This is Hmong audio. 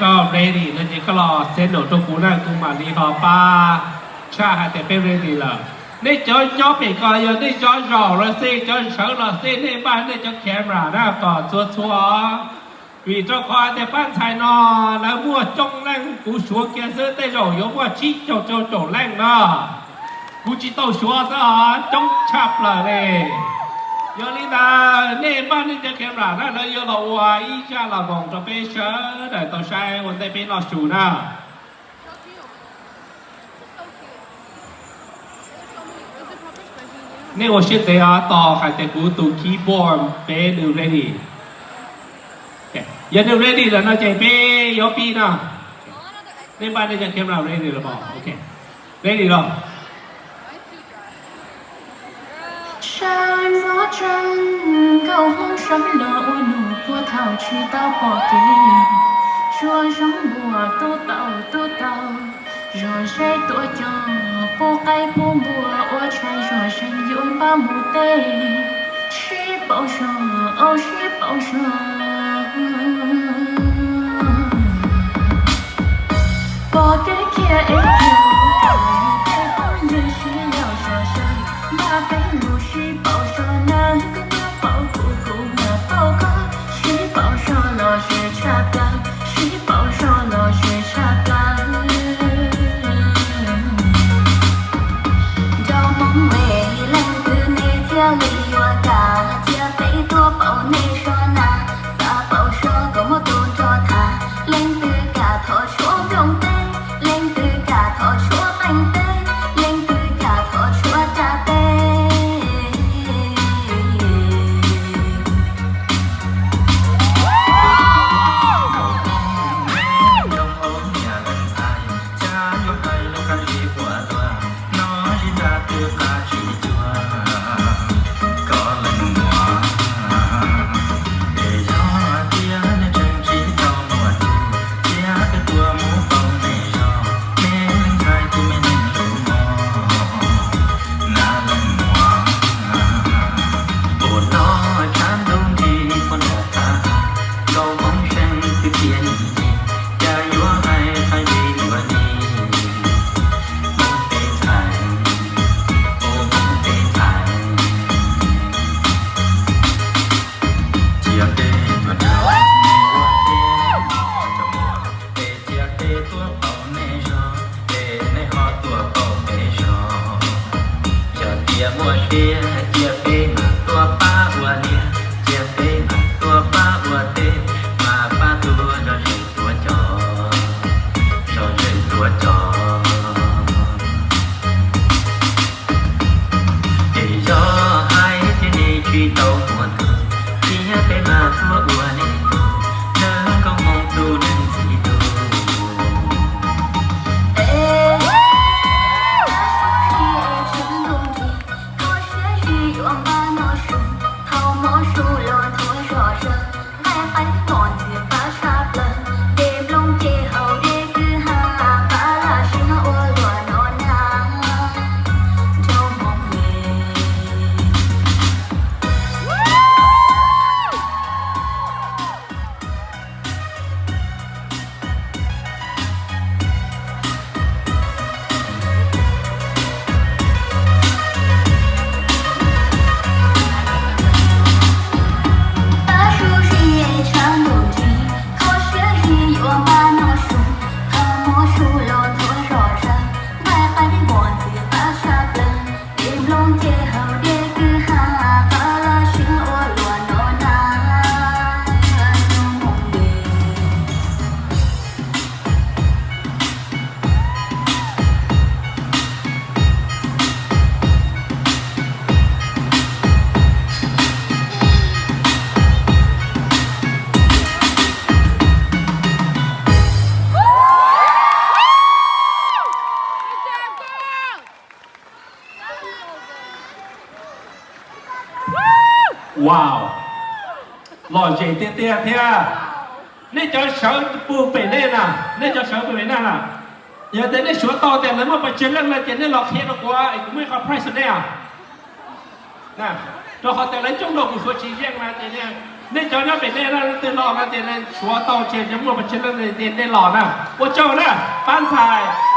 Koj ready no ces koj los send rau kuv na, kuv mam li ho pab tshaj hais tias peb ready lawm. Nej cov nyob pem ko yog nej cov zaum los xij, cov sawv los xij, nej npaj nej cov camera na kom txhua txhua. Vim rau qhov tias pab ntxhais no lawv muaj coob leej, kuv suav kiag xwb tej zaum yuav muaj tsib caug rau caum leej no. Kuv tsis tau suav xwb os, coob tshaj plaws li. Yog li ntawd nej npaj nej cov camera na, lawv yuav los ua ib zaj las voos rau peb sawv daws tau saib ua ntej peb noj su na. Nej ua siab ntev os, tos hais tias kuv tus keyboard peb nws ready. Yog nws ready lawm no ces peb yuav pib na. Nej npaj nej cov camera ready los? Ok, ready los? Sawv ntxov tsees, nkauj Hmoob sawv los ua nus puag thaum tsis tau pom kev. Zuag zoov npuas tub tau tub tau, zog zeb tuav cos, pub qaib pub npua ua tshais zog zeeg yuav npab mus teb. Sib pauv zog, au sib pauv zog. Pom kev khiav es khiav, tej phooj ywg sib yaum zog zog, npaj peb mus sib pauv zog na, koj tuaj pauv kuv kuv mam pauv koj, sib pauv zog los ze tshaj plaws, sib pauv zog los ze tshaj plaws. Nkauj Hmoob es leej twg nej thiaj li yuav kam cia peb tuaj pauv nej zog na, xav pauv zog kom muaj tus nrog tham, leej twg kam thov tshuab nplooj teb, leej twg kam thov tshuab qeej teb, leej twg kam thov tshuab raj teb. Cas yuav hais lus qab zib puas luag, no zib nrab twb qab tsis cuag koj leej muam. Es yog tias nej tseem tsis tau muaj tus, cia peb tuaj mus pauv nej zog, nej leej ntxhais tus me neeg lus mos na leej muam. Ua no tshav ntuj nrig puag nram qab, nkauj Hmoob seej twb tias nim nim, cas yuav hais qab zib luag li. Hmoob peb ntxhais, Hmoob peb ntxhais, cia peb tuaj nrog nej ua teb, cia peb tuaj pauv nej zog, es nej ho tuaj pauv peb zog. Yog tias muaj siab cia peb mam tuaj pab ua liaj, cia peb mam tuaj pab ua teb, mas pab tuaj zog ze tuav cos, zog ze tuav cos. Es yog hais tias nej tsis tau muaj tus, cia peb mam tuaj ua nej tus, neeg nkauj Hmoob tus neeg ntxim hlub. Kho siab zim yuav npaj noj su, thaum hmo su los nthuav zom zaws, nqaij qaib mos ntxim qab tshaj plaws, dej nplooj ces haus dej kwj ha, qab laj siab ua luaj no na, nkauj Hmoob es. Pab su zim tshav ntuj nrig, kho siab zim yuav npaj noj su, thaum hmo su los nthuav zom zaws, nqaij qaib mos ntxim qab tshaj plaws, dej nplooj ces haus dej kwj ha, qab laj siab ua luaj no na, nkauj Hmoob es. Wow, lom zem tiag tiag thiab. Nej cov sawv puag pem nej na, nej cov sawv puag pem na na. Yog tias nej suav tau tias lawv muaj pes tsawg leej no ces nej los qhia rau kuv es kuv muaj ib qho prize rau nej. Rau qhov tias lawv coob dua kuv suav tsis yeej na ces nej Nej cov nyob pem nej na, leej twg los no ces suav tau ces nej muaj pas tseg leej twg ces nej los na. Ua tsaug na, pab ntxhais.